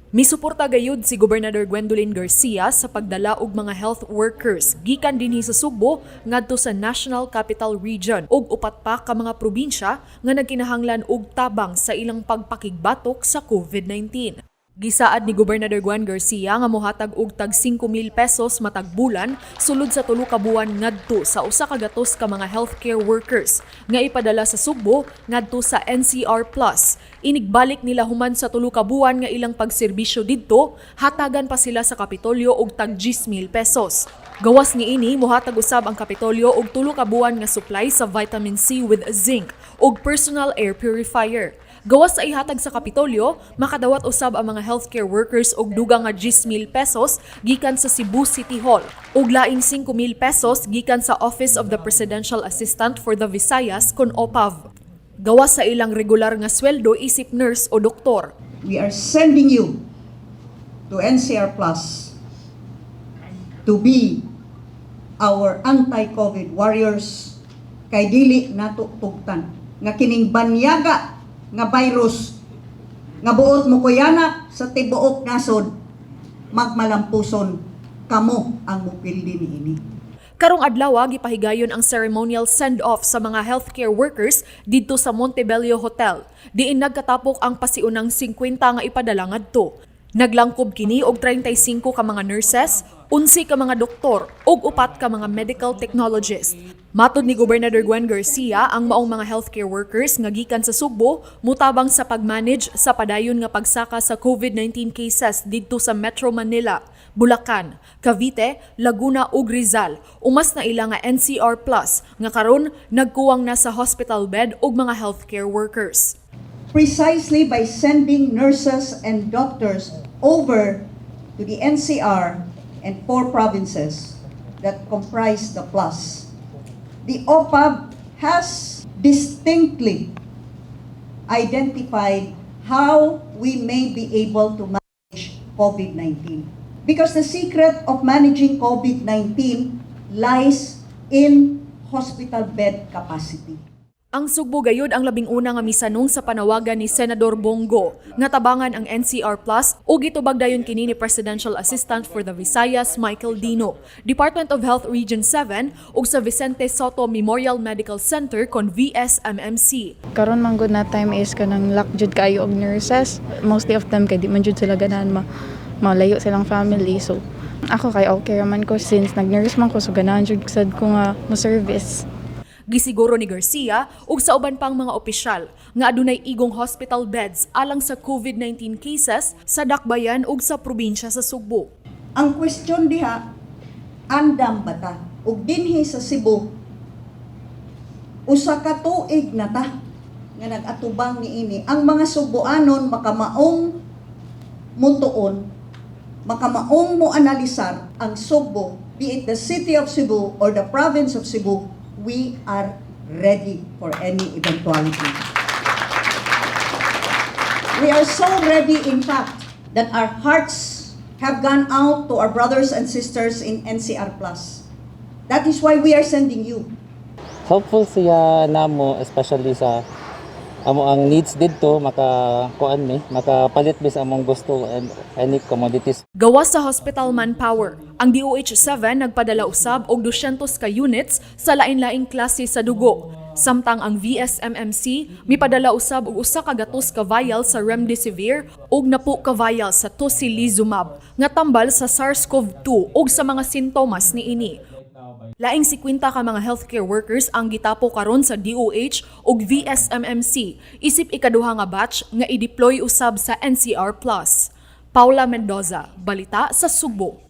Misuporta gayud si Gobernador Gwendolyn Garcia sa pagdala og mga health workers gikan dinhi sa Sugbo ngadto sa National Capital Region ug upat pa ka mga probinsya nga nagkinahanglan og tabang sa ilang pagpakigbatok sa COVID-19. Gisaad ni Gobernador Gwen Garcia nga mohatag og tag 5,000 pesos matag bulan sulod sa 3 ka buwan ngadto sa 100 ka mga healthcare workers nga ipadala sa Sugbo ngadto sa NCR Plus. Inigbalik nila human sa 3 ka buwan nga ilang pagserbisyo didto, hatagan pa sila sa Kapitolyo og tag 10,000 pesos. Gawas niini, mohatag usab ang Kapitolyo og 3 ka buwan nga supply sa vitamin C with zinc ug personal air purifier. Gawas sa ihatag sa Kapitolyo, makadawat usab ang mga healthcare workers og dugang nga 10,000 pesos gikan sa Cebu City Hall ug laing 5,000 pesos gikan sa Office of the Presidential Assistant for the Visayas kon OPAV. Gawas sa ilang regular nga sweldo isip nurse o doktor. We are sending you to NCR Plus to be our anti-COVID warriors kay dili nato tugtan nga kining banyaga nga virus nga buot mo kuyanak sa tibuok nasod magmalampuson, kamo ang mupildi niini. Karong adlaw gipahigayon ang ceremonial send-off sa mga healthcare workers didto sa Montebello Hotel. Diin nagkatapok ang pasiunang 50 nga ipadala ngadto. Naglangkob kini og 35 ka mga nurses, 11 ka mga doktor ug 4 ka mga medical technologist. Matod ni Gobernador Gwen Garcia, ang maong mga healthcare workers nga gikan sa Sugbo mutabang sa pag-manage sa padayon nga pagsaka sa COVID-19 cases didto sa Metro Manila, Bulacan, Cavite, Laguna ug Rizal. Umas na ila nga NCR Plus nga karon nagkuwang na sa hospital bed ug mga healthcare workers. Precisely by sending nurses and doctors over to the NCR and four provinces that comprise the Plus. The OPAV has distinctly identified how we may be able to manage COVID-19. Because the secret of managing COVID-19 lies in hospital bed capacity. Ang Sugbo gayud ang 11 nga misanong sa panawagan ni Senador Bong Go nga tabangan ang NCR Plus ug gitubag dayon kini ni Presidential Assistant for the Visayas Michael Dino, Department of Health Region 7 ug sa Vicente Sotto Memorial Medical Center kon VSMMC. Karon man gud na time is kanang lack jud kaayo og nurses. Mostly of them kay di man jud sila ganahan ma malayo silang family. So ako kay okay man ko since nag-nurse man ko, so ganahan jud sad ko nga mo service. Gisiguro ni Garcia ug sa uban pang mga opisyal nga adunay igong hospital beds alang sa COVID-19 cases sa Dakbayan ug sa probinsya sa Sugbo. Ang question diha, andam ba ta? Ug dinhi sa Cebu, 1 ka tuig na ta nga nag-atubang niini. Ang mga Subuanon makamaong mutuon, makamaong mo analisar ang Sugbo, be it the city of Cebu or the province of Cebu, we are ready for any eventuality. We are so ready, in fact, that our hearts have gone out to our brothers and sisters in NCR Plus. That is why we are sending you. Helpful siya namo, especially sa amo ang needs didto, maka kuan mi, makapalit mi sa among gusto and any commodities. Gawas sa hospital manpower, ang DOH-7 nagpadala usab og 200 ka units sa lain-laing klase sa dugo. Samtang ang VSMMC mipadala usab og 100 ka vial sa remdesivir ug 10 ka vial sa tocilizumab nga tambal sa SARS-CoV-2 ug sa mga sintomas niini. Laing 50 ka mga healthcare workers ang gitapo karon sa DOH ug VSMMC isip ikaduha nga batch nga i-deploy usab sa NCR Plus. Paula Mendoza, Balita sa Sugbo.